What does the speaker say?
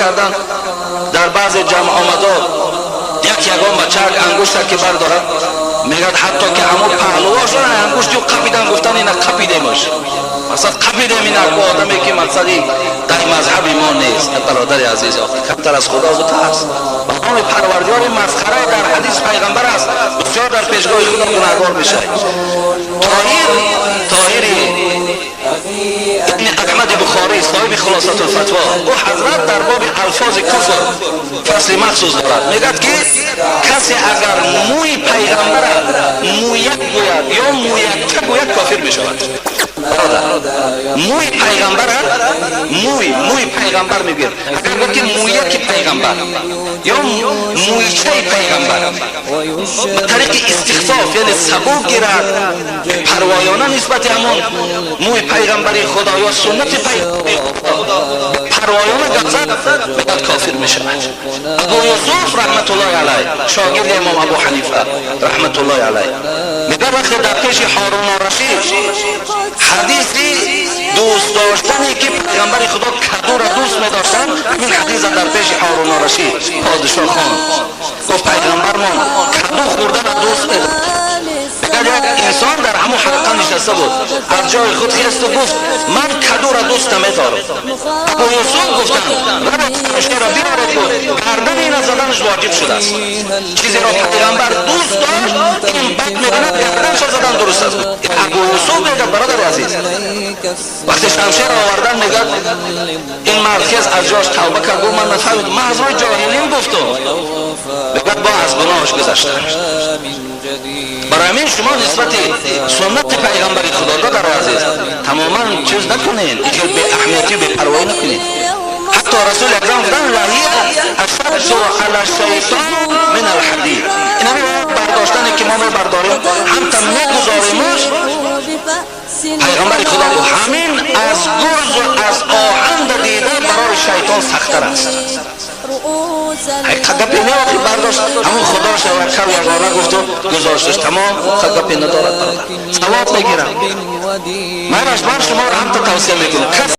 кардан. Дар баъзе ҷамъ омадо як ягон бачаак ангушта ки бардорад, мегӯяд, ҳатто ки ҳамун паҳлувошон ангушти қапидан, гуфтан ина қапидемаш, мақсад қапидем. Ина одаме ки мақсади дар мазҳаби мо нест. Бародари азиз, камтар аз Худо бутарс. Ба номи Парвардигори, масхара дар ҳадис пайғамбар аст, бисёр дар пешгоҳи Худо гунаҳгор мешавад. Тоҳир, Тоҳири ибни Аҳмади Бухорӣ, соҳиби Хулосатулфатво, ӯ ҳазрат дар боби алфози куфр фасли махсус дорад. Мегӯяд, ки касе агар мӯи пайғамбара мӯяк гӯяд ё мӯякча гӯяд, кофир мешавад. Бародар, мӯи пайғамбара, мӯи пайғамбар мегӯяд, агар гӯяд, ки мӯяки пайғамбар ё мӯйчаи пайғамбар, ба тариқи истихфоф, яъне сабук гирад, парвоёна нисбати ҳамон мӯи пайғамбари Худо ё суннати пайғамбари Худо парвоёна гап зад, мегӯяд, кофир мешавад. Абу Юсуф раҳматуллоҳи алайҳ, шогирди имом Абу Ҳанифа раҳматуллоҳи алайҳ, мегӯяд, вақте дар пеши Ҳорун Рашид ҳадиси дӯст доштане ки пайғамбари Худо кадура дӯст медоштанд, ҳамин ҳадиса дар пеши Ҳорун Рашид подишоҳ хонд, гуфт: «Пайғамбармон каду хӯрдана дӯст медошт». Як инсон дар ҳамон ҳалқа нишаста буд, аз ҷои худ хесту гуфт: «Ман кадура дӯст намедорам». Абу Юсуф гуфтанд: «Ро биёред», гуфт, гардани ина заданаш воҷиб шудааст. Чизеро пайғамбар дӯст дошт, ин бад мебинад, гарданша задан дуруст аст. Абу Юсуф мегӯяд, бародари азиз, вақте шамшерро овардан, мегӯяд, ин мард хез, аз ҷош тавба кард, гуфт: «Ман нафаҳмидам, ман аз рӯи ҷоҳилим гуфтум». Мегӯяд, бо аз гуноҳаш гузашта. Барои ҳамин шумо нисбати суннати пайғамбари Худо, додари азиз, тамоман чиз накунед, ихел беаҳамиятӣ, бепарвоӣ накунед. Ҳатто Расули Аъзам гуфтанд: «Лаҳия ашадду ала шайтон мин алҳадид». Ин ҳамин бардоштане ки мо мебардорем, ҳамта мегузоремуш, пайғамбари Худо гуфт, ҳамин аз гурзу аз оҳан дида барои шайтон сахттар аст. Ҳақиқат гапе не, охи бардошт, ҳамун Худоша яккал ягона гуфту гузошташ, тамом, гапе надорад, бародар, савоб мегирам. Ман шуморо ҳамта тавсия мекунам.